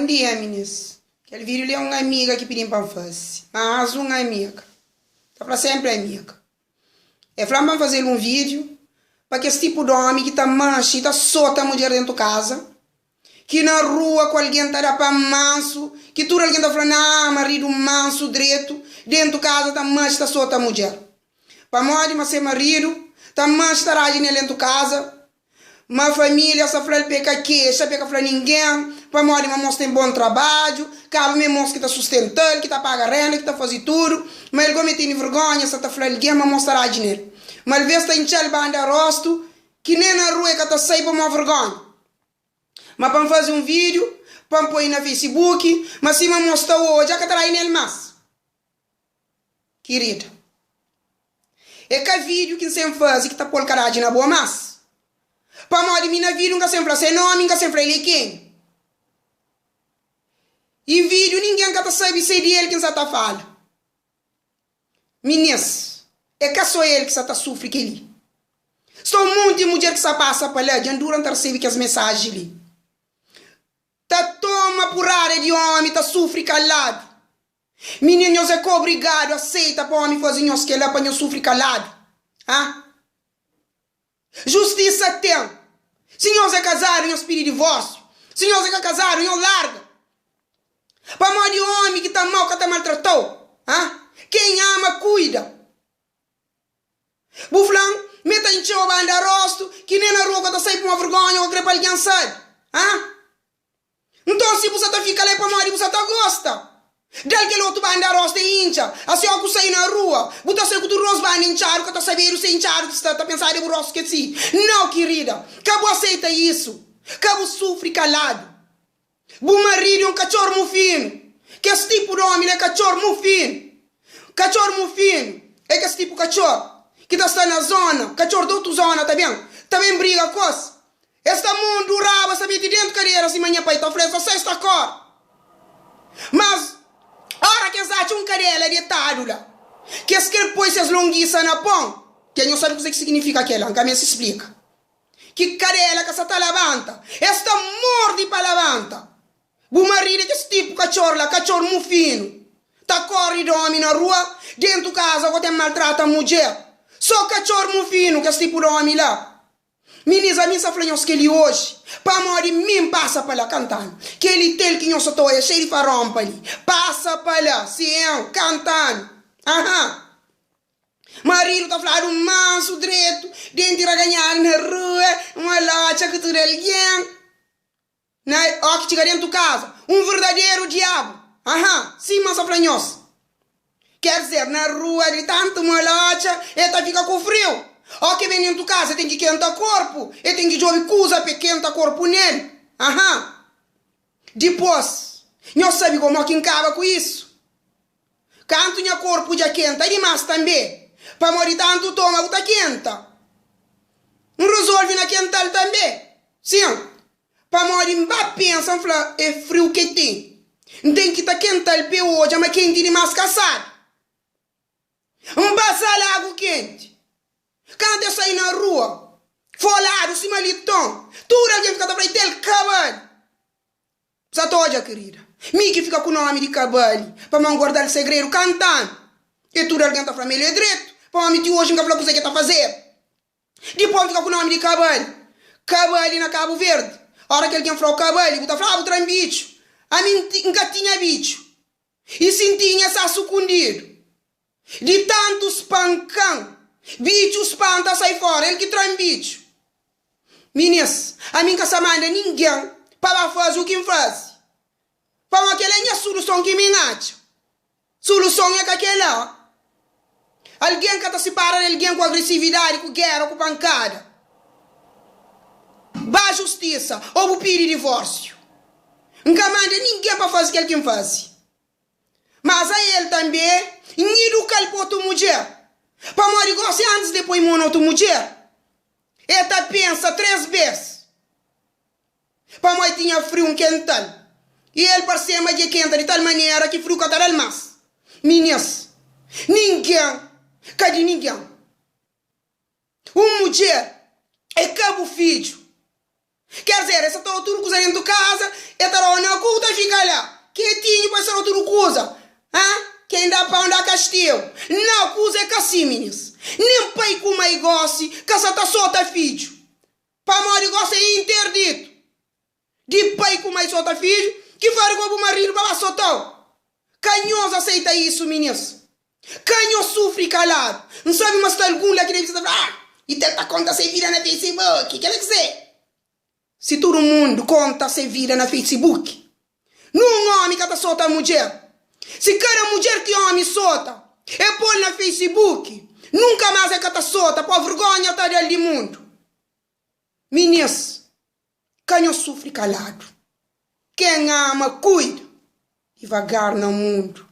Bon dia minis. Kel vídeo li é un amiga ki pidi-m pa N faze. Más un amiga. Ta fla sénpri amiga. El fla-m pa N faze-l un vídeo pa kes tipu di ómi ki ta manxe i ta sota mudjer déntu kaza, ki na rua ku algen ta da pa mansu, ki tudu algen ta fla, Naa, maridu mansu dretu, déntu kaza ta manxe ta sota mudjer. Pamodi ma se maridu ta manxe ta radja nel déntu kaza, Ma família sa fla-l pa e ka kexa, pa e ka fla ningen, pamodi ma mos ten bon trabadju, kaba ma e mos ki ta sustenta-l, ki ta paga renda, ki ta faze tudu, ma el gomi e tene vergonha, sa ta fla algen ma mos ta radji nel. Ma alves ta intxa-l banda rostu, ki nen na rua e ka ta sai pamo vergonha. Ma pa N faze un vídiu, pa N poi na Facebook, ma sima mos ta odja, ka ta radji nel mas. Kirida, é ka vídiu ki N sen faze ki ta pô-l karadji na bo más. Pamodi mi na vídiu N ka sen fla se nómi, N ka sen fla el é kenha. I vídiu ningen ka ta sabe se di el ki N sa ta fala. Minês, é ka sô el ki sa ta sufri kel-li. Sta un monti mudjer ki sa pasa pa la, dja N dura N ta resebe kes mesaji li. Ta toma purada di ómi, ta sufri kaladu. Mininu nhos é ka obrigadu aseita pa omi faze nhos kela pa nhos sufri kaladu ah Justisa ten si nhos é kazadu nhos pidi divorsiu si nhos é ka kazadu nhos larga pamodi omi ki ta amau ka ta maltratau ah Ken ama kuida Bu flan me ta intxeu banda rostu ki nen na rua ka ta sai pamo vergonha ka kre pa algen sabi ah. Nton, si bu sa ta fika la é pamodi bu sa ta gosta. Da-l kel otu banda rostu e intxa. Asi ó ku sai na rua, bu ta sai ku tudu nos banda intxadu, ka ta sabedu si é intxadu ki sta ta pensadu é bu rostu ki é si. Nau, kirida, ka bu aseita isu. Ka bu sufri kaladu. Bu maridu é un katxor mufinu. Kes tipu di ómi la é katxor mufinu. Katxor mufinu é kes tipu katxor ki ta sta na zóna, katxor di otu zóna ta ben, ta ben briga ku es. Es ta munduraba, es ta mete dentu kadera sima nha pai ta fla, es ta sai, es ta kore. Mas, ora ki es atxa un kadela detadu la, ki es kre poi ses longisa na pon, dja nhos sabe kuze ki signifika kela, N ka meste splika. Ki kadela ka sa ta labanta, es ta morde pa labanta. Bu maridu é kes tipu katxor la, katxor mufinu, ta kore di omi na rua, dentu kaza go ten maltrata mudjer. So katxor mufinu, kes tipu di omi la. Minis ami sa fla nhos keli oji pamodi mi n pasa pa la kantanu keli tel ki nhos sa ta oia xei di faronpa li pasa pa la sienn kantanu aha maridu ta fladu mansu dretu denti raganhadu na rua malotxa ku tudu algen. Na óki txiga dentu kaza, un verdaderu diabu, aha, sima N sa fla nhos. Ker dizer, na rua di tantu malotxa, e ta fika ku friu. Óki e ben dentu kaza, e ten ki kenta korpu, e ten ki djobe kuza pa e kenta korpu nel, aha. Dipôs, nhos sabe komo ki N kaba ku isu? Kantu nha korpu dja kenta dimás tanbê, pamodi tantu toma bu ta kenta, N rezolve na kenta-l tanbê. Sin, pamodi N ba pensa, N fla, É friu ke ten. N ten ki ta kenta-l pa e odja ma kenti dimás ka sabi. N pasa-l agu kenti. Kantu e sai na rua, foladu sima liton, tudu algen fika ta fla, Itel kabali! Sa ta odja, kirida. Mi ki fika ku nomi di kabali, pamodi N guarda-l segredu kantanu. E tudu algen ta fla ma el é dretu, pamodi mi ti oji N ka fla kuzê ki el ta fazeba. Dipôs N fika ku nomi di kabali. Kabali na Kabu Verdi. Óra ki algen fla-u kabali, bu ta fla, Ah, bu tra-m bitxu. Ami N ka tinha bitxu. I si N tinha, sta sukundidu. Di tantu spanka-m, bitxu spanta sai fóra, el ki tra-m bitxu. Minis, ami N ka sa manda ningen pa ba faze u ki N faze, pamodi kel-la é nha suluson ki mi N atxa. Suluson é ka kel-la. Algen ka ta sipara di algen ku agresividadi, ku géra, ku pankada. Ba justisa ô bu pidi divórsiu. N ka manda ningen pa faze kel ki N faze. Mas a el tanbe N iduka-l pa otu mudjer. Pamodi gosi antis di e poi mon na otu mudjer, e ta pensa tres bes. Pamodi tinha friu N kenta-l, i el parse ma dja kenta di tal manera ki friu ka ta da-l mas. Minis, ningen ka di ningen. Un mudjer é ka bu fidju. Ker dizer, e sa ta da tudu kuza dentu kaza, e ta da-u na ku, ta fika la ketinhu pa es ta da-u tudu kuza. Ha? Ken da pau da kastigu. Nau, kuza é ka si, minis. Nen pai ku mai gosi ka sa ta sota fidju. Pamodi gosi é interditu di pai ku mai sota fidju, ki fari go bu maridu pa ba sota-u. Ka nhos aseita isu, minis. Ka nhos sufri kaladu. N sabe ma sta algun la ki debe sta ta fla, Ah, i tel ta konta se vida na Facebook. Kela ki se? Si tudu mundu konta se vida na Facebook, nun omi ka ta sota mudjer. Si kada mudjer ki omi sota, e pol na Facebook, nunka mas e ka ta sota, po vergonha ta dal di mundu. Minis, ka nhos sufri kaladu. Ken ama, kuida divagar na mundu.